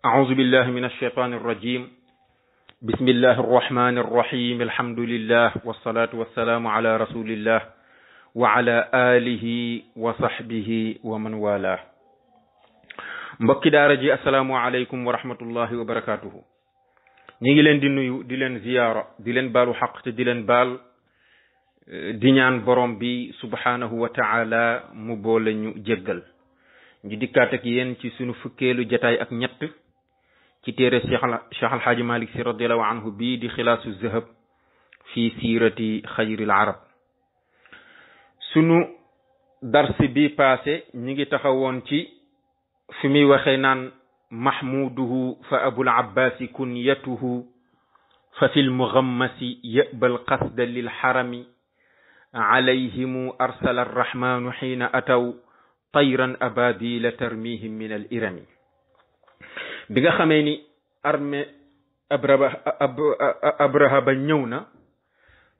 أعوذ بالله من الشيطان الرجيم بسم الله الرحمن الرحيم الحمد لله والصلاة والسلام على رسول الله وعلى آله وصحبه ومن والاه mbokki daara ji assalaamu aleykum wa rahmatullahi wa barakatuhu ñi ngi leen di nuyu di leen ziyaara di leen baalu xaq te di leen baal di ñaan borom bi subhanahu wa taala mu boole ñu jéggal ñu dikkaat ak yéen ci sunu fukkeelu jataay ak ñett ci téere Cheikh Alhaaji Malik Si radiallahu anhu bii di xilaasu zahab fi siirati xayril arab sunu dars bi passé ñi ngi taxawoon ci fi muy waxee naan mahmuduhu fa abul abbasi kunyatuhu fa fil mughammasi yabal qasda lil harami alayhimu arsala arrahmanu xiina ataw tayran ababila tarmihim min al irami bi nga xamee ni armée abraha ba ñëw na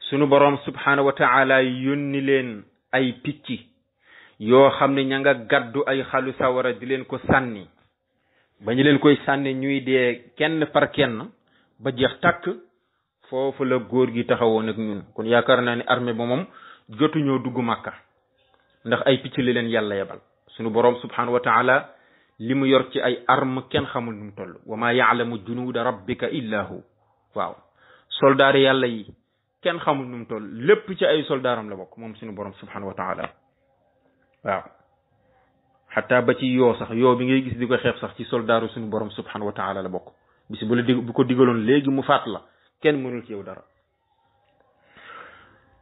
sunu boroom subhanahu wa taala yónni leen ay picc yoo xam ne ña nga gàddu ay xalu sawara di leen ko sànni ba ñu leen koy sànni ñuy dee kenn par kenn ba jeex tàkk foofu la góor gi taxawoon ak ñun kon yaakaar naa ne armée ba moom jotuñoo dugg màkka ndax ay picc li leen yàlla yebal sunu boroom subhanahu wa taala li mu yor ci ay arme kenn xamul nu mu toll wa ma yaalamu junuuda rabbika illa hu waaw soldaar yàlla yi kenn xamul nu mu toll lépp ci ay soldaaram la bokk moom sunu boroom subhanahu wa taala waaw xataa ba ci yoo sax yoo bi ngay gis di ko xeeb sax ci soldaaru suñu borom subhanahu wa taala la bokk bis bu la bu ko digaloon léegi mu faat la kenn mënul ci yow dara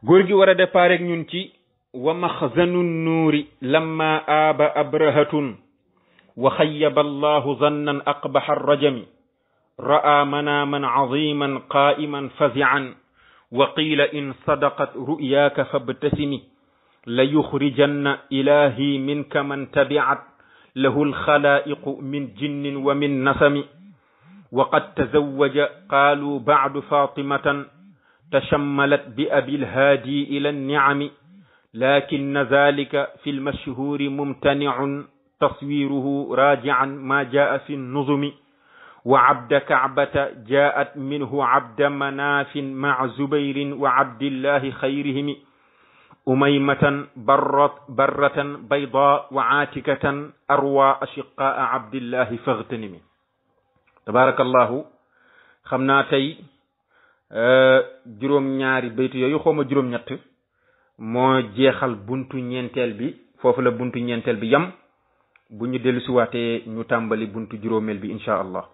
góor gi war a départ ak ñun ci wa maxzanu nuuri lamma aaba abrahatun wa xayyaba allahu zannan aqbaxa arrajami ra'a manaaman aziman qaa'iman fazi'an wa qiila in sadaqat ru'yaaka fabtasimi la yuxrijanna ilahi minka man tabiat lahu alxalaa'iqu min jinnin wa min nasami wa qad tazawwaja qaalu ba'du fatimatan tashammalat bi abil haadi ila nni'ami lakinna zalika fi lmashhuri mumtani'un taswiruhu raji'an ma jaa fi nnuzumi wa abda ka'bata jaat minhu abda manafin ma'a zubayrin wa abdillahi xayrihimi umaymatan barratan bayda wa aatikatan arwa ashiqaa abdillahi faghtanimi tabarakallahu xam naa tey juróom-ñaari baytu yooyu xawma juróom-ñett moo jeexal buntu ñeenteel bi foofu la buntu ñeenteel bi yam bu ñu dellu siwaatee ñu tàmbali buntu juróomeel bi insha allah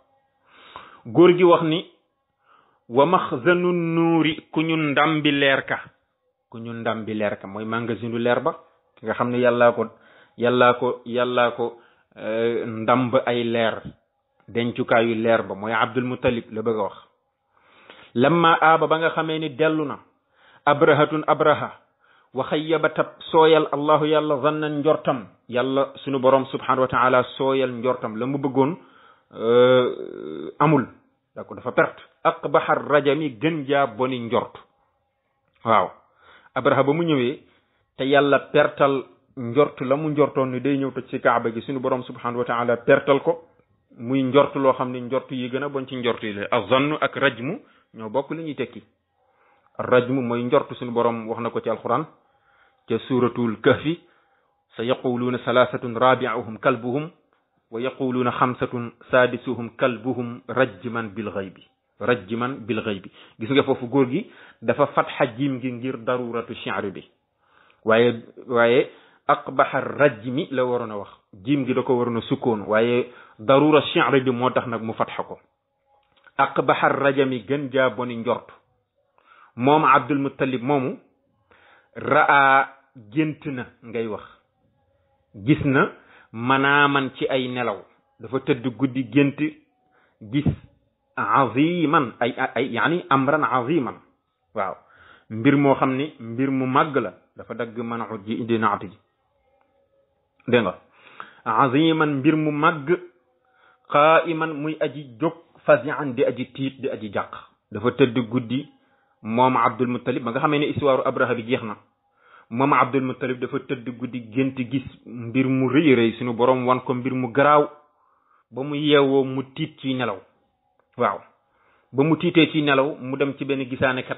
góor gi wax ni wa maxzanu nuuri ku ñu ndambi leer ka mooy magasinu leer ba ki nga xam ne yàllaa ko ndamb ay leer dencukaayu leer ba mooy Abdul Muttalib la bëgg a wax lamma aaba ba nga xamee ni dellu na abraha wa xayyaba tab sooyal allahu yàlla zannan njortam yàlla sunu borom subhanahu wa taala sooyal njortam la mu bëggoon amul d'accord dafa perte aqbaxa rajami gën jaa boni njort waaw abraha ba mu ñëwee te yàlla pertal njort la mu njortoon ni day ñëw toj ci kaaba gi suñu borom subhanahu wa taala pertal ko muy njort loo xam ne njort yi gën a bon ci njort yi la azannu ak rajmu ñoo bokk li ñuy tekki rajmu mooy njort suñu borom wax na ko ci alquran ca suratul kahfi sa yaquluuna salaasatun rabi'uhum kalbuhum wa yaquluuna xamsatun saadisuhum kalbuhum rajman bil ghaybi gis nga foofu góor gi dafa fatxa jiim gi ngir daruratu shi'r bi waaye aqbaxa rajmi la waroon a wax jiim gi da ko waroon a sukkoon waaye darura shi'r bi moo tax nag mu fatxa ko aqbaxa rajami gën jaa boni njort moom Abdul Muttalib moomu raa gént na ngay wax gis na manaaman ci ay nelaw dafa tëdd guddi gént gis aziman ay yaani amran aziman waaw mbir moo xam ni mbir mu màgg la dafa dagg manaut ji indi naati ji dégg nga aziman mbir mu màgg qaiman muy aji jóg fazian di aji tiit di aji jàq dafa tëdd guddi moom Abdul Muttalib ba nga xamee ne histoire Abraha bi jeex na moom Abdul Muttalib dafa tëdd guddi gént gis mbir mu rëy rëy suñu borom wan ko mbir mu garaaw ba mu yeewoo mu tiit ci nelaw waaw ba mu tiitee ci nelaw mu dem ci benn gisaanekat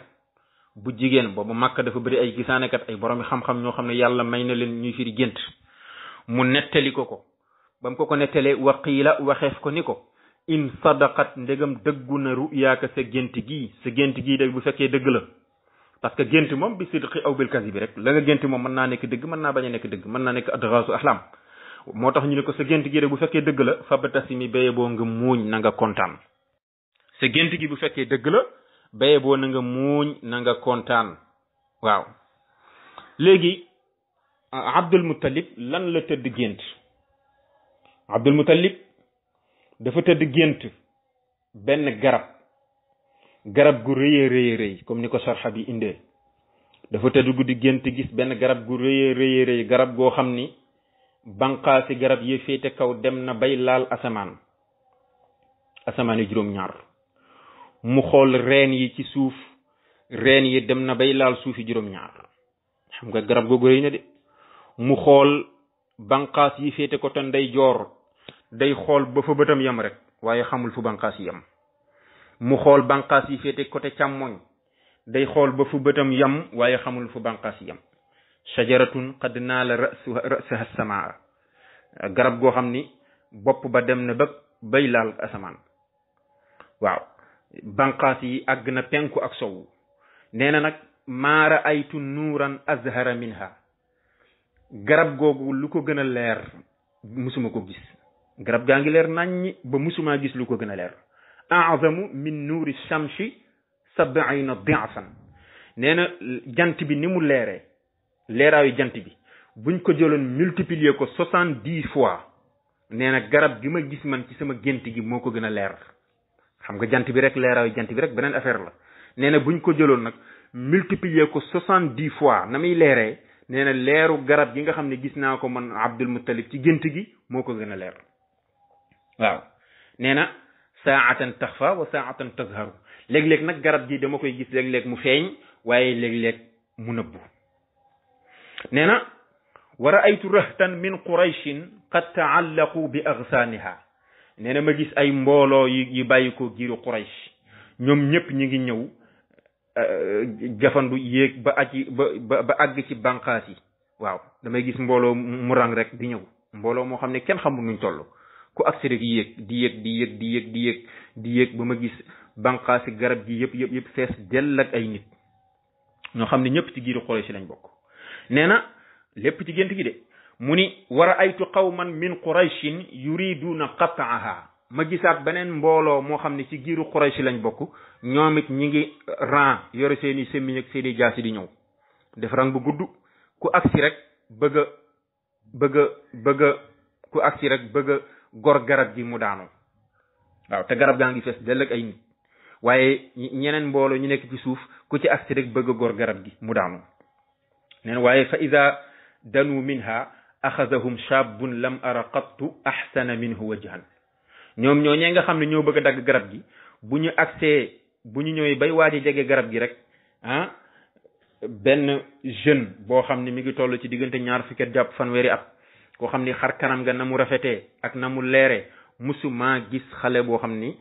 bu jigéen boobu Makka dafa bëri ay gisaanekat ay borom xam-xam ñoo xam ne yàlla may na leen ñuy firi gént mu nettali ko ba mu ko nettalee waqiila waxeef ko ni ko in sadaqat ndegam dëggu na ruyaaka sa gént gii de bu fekkee dëgg la parce que gént moom bi sidqi aw bil kasi bi rek la nga gént moom mën naa nekk dëgg mën naa bañ a nekk dëgg mën naa nekk adgaasu ahlam moo tax ñu ne ko sa gént gi de bu fekkee dëgg la fabatasimi béye boo nga muuñ na nga kontaan sa gént gi bu fekkee dëgg la béye boo na nga muuñ na nga kontaan waaw léegi Abdul Muttalib lan la tëdd gént Abdul Muttalib dafa tëdd gént benn garab gu rëy comme ni ko sarxa bi indee dafa tëdd guddi gént gis benn garab gu rëy garab goo xam ni banqaasi garab yi féete kaw dem na bay laal asamaan yi juróom-ñaar mu xool reen yi ci suuf reen yi dem na bay laal suufi juróom-ñaar xam nga garab googu rëy na de mu xool banqaas yi féete ko te ndeyjoor day xool ba fa bëtam yam rek waaye xamul fu banqaas yi yam mu xool banqaas yi féete côté càmmoñ day xool ba fu bëtam yam waaye xamul fu banqaas yi yam shajaratun qad naala rasaha samaa garab goo xam ni bopp ba dem na ba bay laal asamaan waaw banqaas yi àgg na penku ak sowu nee na nag maa raaytu nuuran azhara minha garab googu lu ko gën a leer musuma ko gis garab gaa ngi leer naññi ba musuma gis lu ko gën a leer a'zamu min nuuri shamsi 70 di'fan nee na jant bi ni mu leeraayu jant bi buñ ko jëloon multiplier ko 70 fois nee na garab gi ma gis man ci sama gént gi moo ko gën a leer xam nga jant bi rek leeraayu jant bi rek beneen affaire la nee na buñ ko jëloon nag multiplier ko 70 fois na muy leeree nee na leeru garab gi nga xam ne gis naa ko man Abdul Muttalib ci gént gi moo ko gën a leer waaw nee na saatan taxfa wa saatan tazharu léeg-léeg nag garab gi dama koy gis léeg-léeg mu feeñ waaye léeg-léeg mu nëbbu nee na wa raaytu rahtan min qurayshin qad taallaqu bi agsaaniha nee na ma gis ay mbooloo yu bàyyi ko giiru quraysh ñoom ñëpp ñi ngi ñëw jafandu yéeg ba àgg ci banqaas yi waaw damay gis mbooloo mu rang rek di ñëw mbooloo moo xam ne kenn xamul nuñ toll ku agsi rek di yéeg ba ma gis banqaasi garab gi yëpp fees dell ak ay nit ñoo xam ne ñëpp ci giiru Quraysh lañ bokk nee na lépp ci gént gi de mu ni wa raaytu qawman min qurayshin yuriduna qat'aha ma gisaat beneen mbooloo moo xam ne ci giiru Quraysh lañ bokk ñoom it ñi ngi ran yore seeni semmiñ ak seeni jaasi di ñëw def rang bu gudd ku agsi rek bëgg a gor garab gi mu daanu waaw te garab gaa ngi fees dell ak ay nit waaye ñeneen mbooloo ñu nekk ci suuf ku ci agsi rek bëgg a gor garab gi mu daanu neen waaye fa ida danu minha axadahum shabun lam ara qattu ahsana minhu wajhan ñoom ñooñee nga xam ne ñoo bëgg a dagg garab gi bu ñu ñëwee bay waaji jege garab gi rek benn jeune boo xam ne mi ngi toll ci diggante 20 at jàpp fanweeri at koo xam ni xar kanam ga na mu rafetee ak na mu leeree musuma gis xale boo xam ni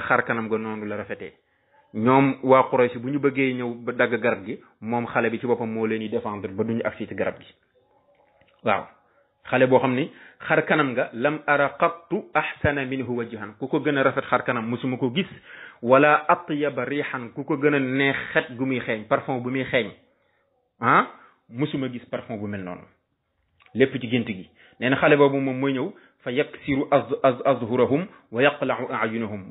xar kanam ga noonu la rafetee ñoom waa Quraysh bu ñu bëggee ñëw ba dagg garab gi moom xale bi ci boppam moo leen di défendre ba duñu agsi ci garab gi waaw xale boo xam ni xar kanam nga lam ara qattu ahsana minhu wajhan ku ko gën a rafet xar kanam musuma ko gis wala atyaba rihan ku ko gën a neex xet gu muy xeeñ parfum bu muy xeeñ musuma gis parfum bu mel noonu lépp ci gént gi nee na xale boobu moom mooy ñëw fa yaksiru azhurahum wa yaqla'u a'yunahum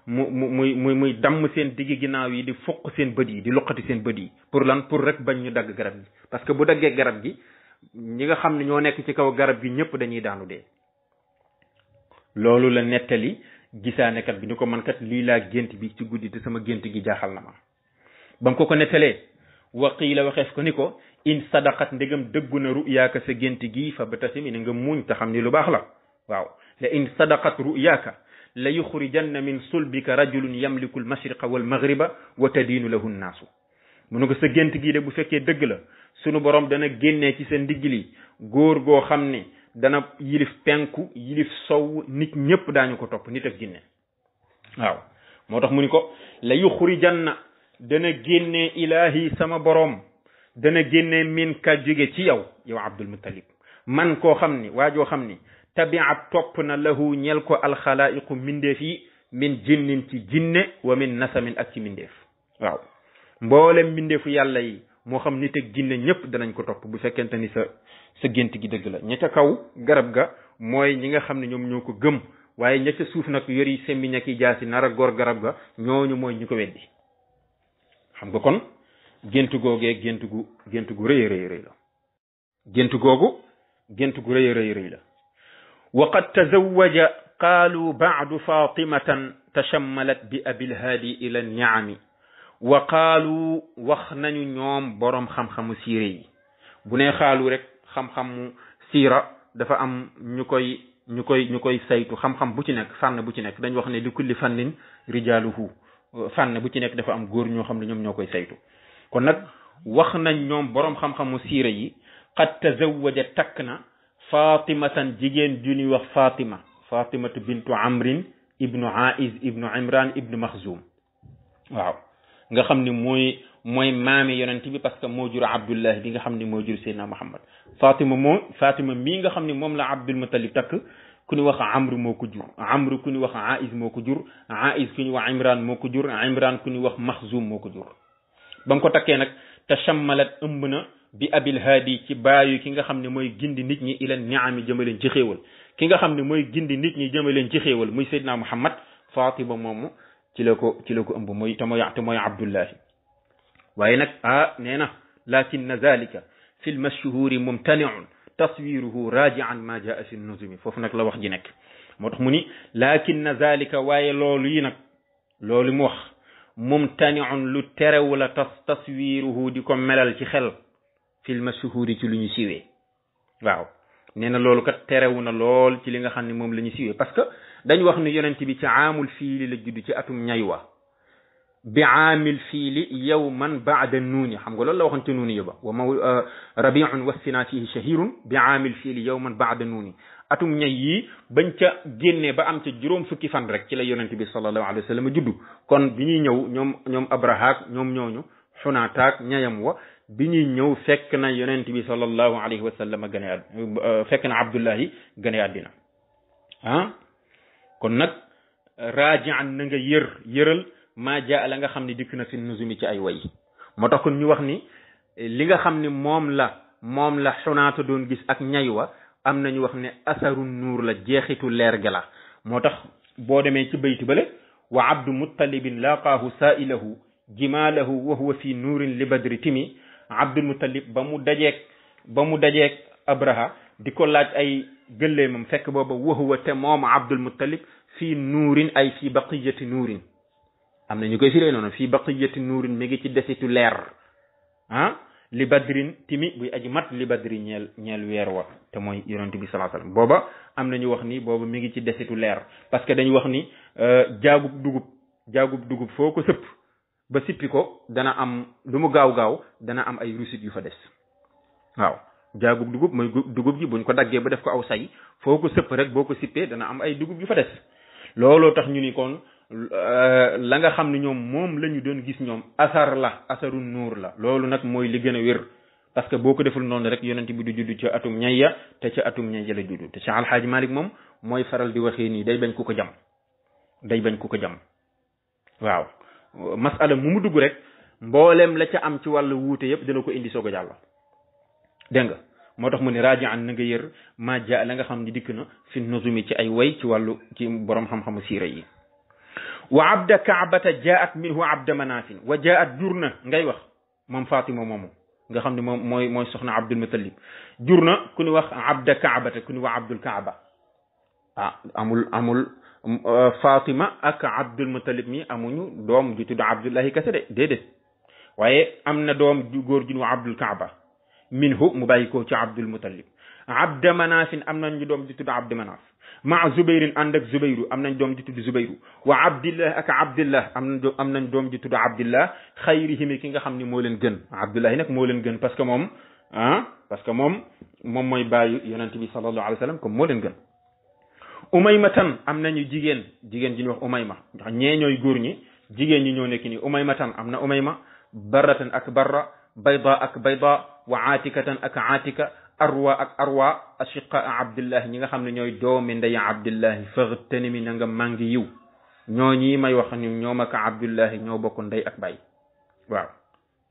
muy damm seen diggi ginnaaw yi di fuq seen bët yi di luqati seen bët yi pour lan pour rek bañ ñu dagg garab gi parce que bu daggee garab gi ñi nga xam ne ñoo nekk ci kaw garab gi ñëpp dañuy daanu dee loolu la nettali gisaanekat bi ni ko man kat lii laa gént bi ci guddi te sama gént gi jaaxal na ma ba mu ko nettalee waqiila waxeef ko ni ko in sadaqat ndegam dëggu na ruyaaka sa gént gi fa batasim ne nga muñ te xam ni lu baax la waaw la in sadaqat ruyaaka la yuxrijanna min sulbika rajulun yamliku al mashriqa wal maghriba wa tadiinu lahu nnaasu mu ne ko sa gént gii de bu fekkee dëgg la sunu borom dana génnee ci sa ndigg li góor goo xam ne dana yilif penku yilif sow nit ñëpp daañu ko topp nit ak jinne waaw moo tax mu ni ko la yuxrijanna dana génnee ilaahi sama boroom dana génnee min ka jóge ci yow Abdul Muttalib man koo xam ni waajoo xam ni tabiat topp na lahu ñel ko alxalaa'iqu mindeef yi min jinnin ci jinne wa min nasamin ak ci mindeef waaw mboolem mindeefu yàlla yi moo xam nit ak jinne ñëpp danañ ko topp bu fekkente ni sa gént gi dëgg la ña ca kaw garab ga mooy ñi nga xam ne ñoom ñoo ko gëm waaye ña ca suuf nag yori semmiñ ak i jaasi nar a gor garab ga ñooñu mooy ñu ko weddi xam nga kon gént googee gént gu rëy rëy la gént googu gént gu rëy rëy la wa qad tazawwaja qaalu baadu fatimatan tashammalat bi abil haadi ila niami wa qaalu wax nañu ñoom boroom xam-xamu siire yi bu ne xaalu rek xam-xamu siira dafa am ñu koy saytu xam-xam bu ci nekk fànn bu ci nekk dañ wax ne li kulli fannin rijaaluhu fànn bu ci nekk dafa am góor ñoo xam ne ñoom ñoo koy saytu kon nag wax nañ ñoom boroom xam-xamu siira yi qad tazawwaja takk na fatimatan jigéen ju ñuy wax fatimatu bintu amrin ibnu aiz ibnu imran ibnu maxzum waaw nga xam ni mooy maami yonent bi parce que moo jur abdullah bi nga xam ni moo jur seydina muhammad fatima mii nga xam ni moom la abdul muttalib takk ku ñu wax amru moo ko jur amru ku ñu wax aiz moo ko jur aiz ku ñu wax imran moo ko jur imran ku ñu wax maxzum moo ko jur ba mu ko takkee nag tashammalat ëmb na bi abil haadi ci baayu ki nga xam ne mooy gindi nit ñi ila niami jëmaleen ci xéewal ki nga xam ne mooy gindi nit ñi jëmaleen ci xéewal muy seydina muhammad fatima moomu ci la ko ëmb mooy te mooy abdullahi waaye nag nee na lakinna zalika fi lmashhuri mumtaniun taswiruhu rajian ma jaa fi nuzumi foofu nag la wax ji nekk moo tax mu ni lakinna zalika waaye loolu yi nag loolu mu wax mumtaniun lu terew la taswiruhu di ko melal ci xel fi lmashhuri ci lu ñu siwee waaw nee na loolu kat terewu na lool ci li nga xam ne moom la ñu siwee parce que dañ wax ni yonent bi ci aamul fiili la judd ci atum ñaywa bi aamil fiili yawman baada nuuni xam nga loolu la waxoon ci nuuni yóbba wa ma rabiun wasina fihi shahirun bi aamil fiili yawman baada nuuni atum ñay yi bañ ca génnee ba am ca juróom fukki fan rek ci la yonent bi sallallahu alayhi wa sallam juddu kon bi ñuy ñëw ñoom abrahaak ñoom ñooñu xunaataak ñayam wa bi ñuy ñëw fekk na yonent bi sallallahu alayhi wa sallam fekk na abdullahi gane àddina kon nag raajian na nga yëral maa jaa la nga xam ne dikk na fi nuzumi ci ay way moo tax kon ñu wax ni li nga xam ne moom la xunaata doon gis ak ñay wa am nañu wax ne asaru nuur la jeexitu leer ga la moo tax boo demee ci bayti bale wa abdu muttalibin laqaahu saailahu jimaalahu wa huwa fi nuurin li badri timi abdul muttalib ba mu dajeek abraha di ko laaj ay gëlleemam fekk booba wa huwa te moom abdul muttalib fii nuurin ay fii baqiyati nuurin am na ñu koy firee noonu fii baqiyati nuurin mi ngi ci desitu leer li badrin timi buy aji mat li badri ñeel weer wa te mooy yonent bi sallallahu alayhi wasallam booba am na ñu wax ni booba mi ngi ci desitu leer parce que dañu wax ni jaagub dugub foo ko sëpp ba sippi ko dana am lu mu gaaw dana am ay rusit yu fa des waaw jaagub dugub mooy dugub ji buñ ko daggee ba def ko aw say foo ko sëpp rek boo ko sippee dana am ay dugub yu fa des looloo tax ñu ni kon la nga xam ne ñoom moom la ñu doon gis ñoom asaru nuur la loolu nag mooy li gën a wér parce que boo ko deful noonu rek yonent bi du judd ca atum ñayya te ca atum ñayya la judd te Cheikh Alhaaji Malik moom mooy faral di waxee nii day bañ ku ko jam waaw masala mu dugg rek mboolem la ca am ci wàllu wuute yëpp dina ko indi soog a jàll dégg nga moo tax mu ne rajian na nga yër maa jaa la nga xam ne dikk na fi nuzumi ci ay way ci borom xam-xamu siira yi wa abda kaabata jaat minhu abda manafin wa jaat jur na ngay wax moom Fatima moomu nga xam ne moom mooy soxna Abdul Muttalib jur na ku ñu wax abda kaabata ku ñu wax Abdul Kaaba amul Fatima ak Abdul Muttalib mi amuñu doom ju tudd Abdullahi kese de déedéet waaye am na doom ju góor ju ñu wax Abdul Kaaba minhu mu bàyyi ko ci Abdul Muttalib abda manafin am nañ doom ju tudd Abdu Manaf maa Zubayrin ànd ak Zubayru am nañ doom ji tudd Zubayru wa Abdillah ak Abdillah am nañ doom ji tudd Abdillah xayrihim ki nga xam ni moo leen gën Abdullahi nag moo leen gën parce que moom parce que moom mooy bàyyu yonent bi sallallahu alayhi wa sallam comme moo leen gën. umaymatan am nañu jigéen ji ñuy wax umayma ndax ñee ñooy góor ñi jigéen ñi ñoo nekk nii umaymatan am na umayma barratan ak barra bayda ak bayda wa aatikatan ak aatika arwa ak arwa ashiqaa abdillahi ñi nga xam ne ñooy doomi ndey abdillahi faghtanimi na nga mangi yiw ñoo ñi may wax ni ñoom ak abdullahi ñoo bokk ndey ak baay waaw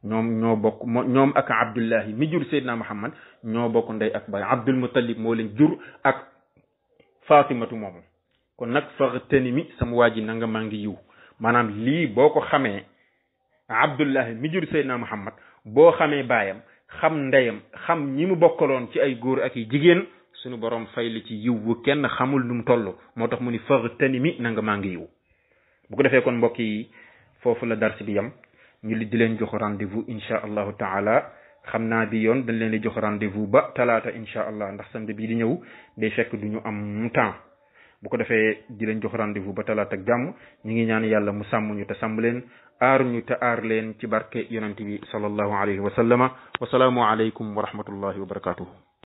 ñoom ak abdullahi mi jur Seydina Muhammad ñoo bokk ndey ak baay Abdul Muttalib moo leen jur ak Fatimatu moomu kon nag faghtanimi sama waa ji na nga mangi yiw maanaam lii boo ko xamee abdullahi mi jur Seydina Muhammad boo xamee baayam xam ndeyam xam ñi mu bokkaloon ci ay góor ak i jigéen suñu borom fay li ci yiw bu kenn xamul nu mu toll moo tax mu ni faghtanimi na nga mangi yiw bu ko defee kon mbokk yi foofu la dars bi yam ñu di leen jox rendez-vous incha allahu taala xam naa bi yoon dañ leen di jox rendez-vous ba talaata incha allah ndax samedi bii di ñëw day fekk du ñu am temps bu ko defee di leen jox rendez-vous ba talaata ak jàmm ñu ngi ñaan yàlla mu sàmm ñu te sàmm leen aar ñu te aar leen ci barke yonent bi sallallahu alayhi wa sallama wa salaamu alaykum wa rahmatullahi wa barakatuhu